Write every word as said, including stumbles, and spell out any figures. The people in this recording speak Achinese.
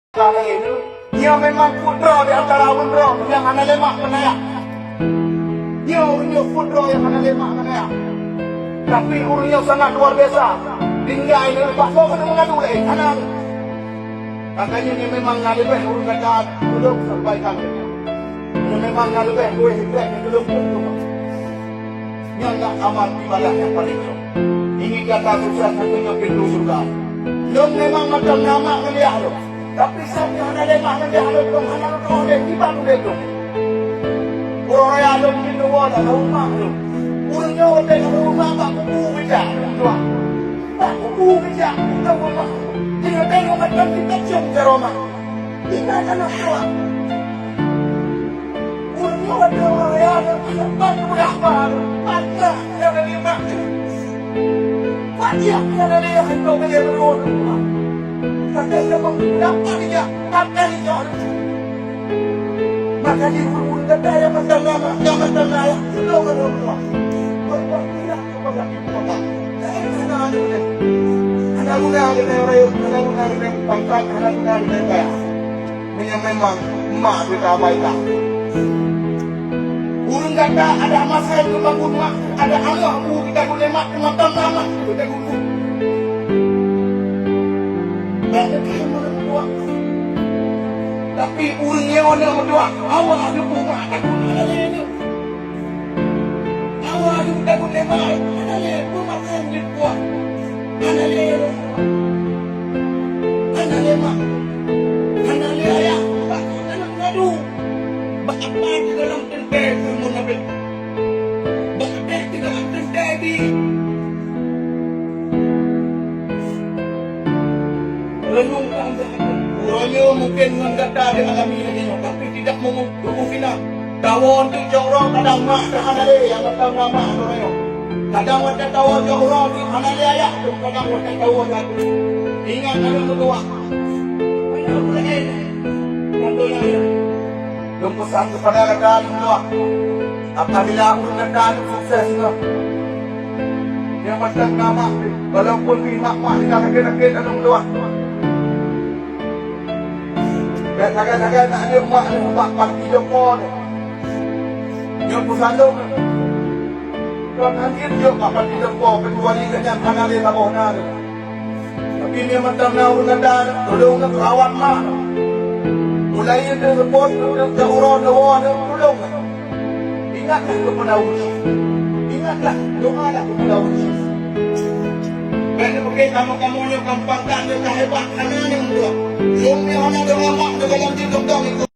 Nyoe memang peuet droe di antara ureueng droe nyang hana lé mak ngon ayah. Nyoe ureueng nyoe peuet droe nyang hana lé mak ngon ayah. Tapi ureueng nyoe sangat luar biasa. Tinggai nyoe bak gob nyoe meungadu lé hana. Makanya nyoe memang na leubeh ureueng gata tulông sampaikan. Nyoe memang na leubeh kueh ibrek nyoe tulông. Nyan na amal ibadah nyang paleng lom. Ingat gata susah geutanyoe pintoe syeuruga. Lôn memang mantong na mak ngon ayah lôn. Tapi sabe hana lé mak ngon ayah lôn, lôn hana lôn troh lé kiban ulèe lôn. Uroe raya lôn jeuet lôn woe lam rumoh lôn. Ureueng nyoe watèe lam rumoh bak kubu geujak lôn tuan. Bak kubu geujak lôn tuan. Tinggai tengok macam kita cium ke rumah. Tinggai tanah tuan. Ureueng nyoe watèe ureueng raya nyan, ban peugah ba, ban na nyang na nibak. Ban jak nyang na lé hantom lé rot. Watèe teuma dapat jak, akan jak. Maka di ureueng-ureueng gata nyang mantong na, nyang mantong na, ya, lôn, lôn, lôn. Buat-buat tidak. Hana guna geutanyoe rayeuk, hana guna geutanyoe pangkat, hana guna geutanyoe kaya. Meunyoe memang mak geutanyoe baiklah. Ureueng gata ada masa geubangun mak, ada amoh bu geutanyoe mak, mantong na mak geutanyoe bu. Bèk geutanyoe meudoa. Tapi ureueng nyoe na meudoa, Allah geupeu mak takue hana lé nyoe. Awak adu takot lé mak, hana lé peumakan jeuet puah. Hana lé, hana lé mak, hana lé ayah, bak aneuk ngadu. Bak apa di dalam teuntèe keu munafék? Bak apa di dalam teuntèe bi? Renungkan, uroe nyoe mungken ngon gata dialami lagèe nyoe, tapi tidak meunguh tuboh sinan. Tawoe teuk cok uroe kadang mak teuh hana lé, nyang mantong na mak uroe nyoe. Kadang watèe tawoe cok uroe teuk hana lé ayah teuh, kadang watèe tawoe jatuh. Ingat aneuk meutuah. Aneuk meutuah. Contohnya, ya. Lôn peusan keupada gata lôn tuah, apabila ureueng gata nyoe sukses nyoe, nyang mantong na mak, walaupun pih mak-mak nyang sakét-sakét aneuk meutuah, bèk sagai-sagai na aneuk mak nyoe bak panti jompo nyoe. Nyoe peusan lôn, kon han jeuet jok bak panti jompo, keucuali geuhnyan hana lé saboh na lé. Tapi meunyoe mantong na ureueng gata, tulông neuh rawat mak. Mulai neuh seupôt, neuh teuuroe, neuwoe, neuh tulông. Ingatlah keupada Allah. Ingatlah, doalah keupada Allah. Bèk neuh pike kamoe-kamoe nyoe gampang that, nyoe ka hebat, hana nyoe meudoa. Lôn nyoe hana doa mak, nyoe golom jeuet geupeudong ikôt.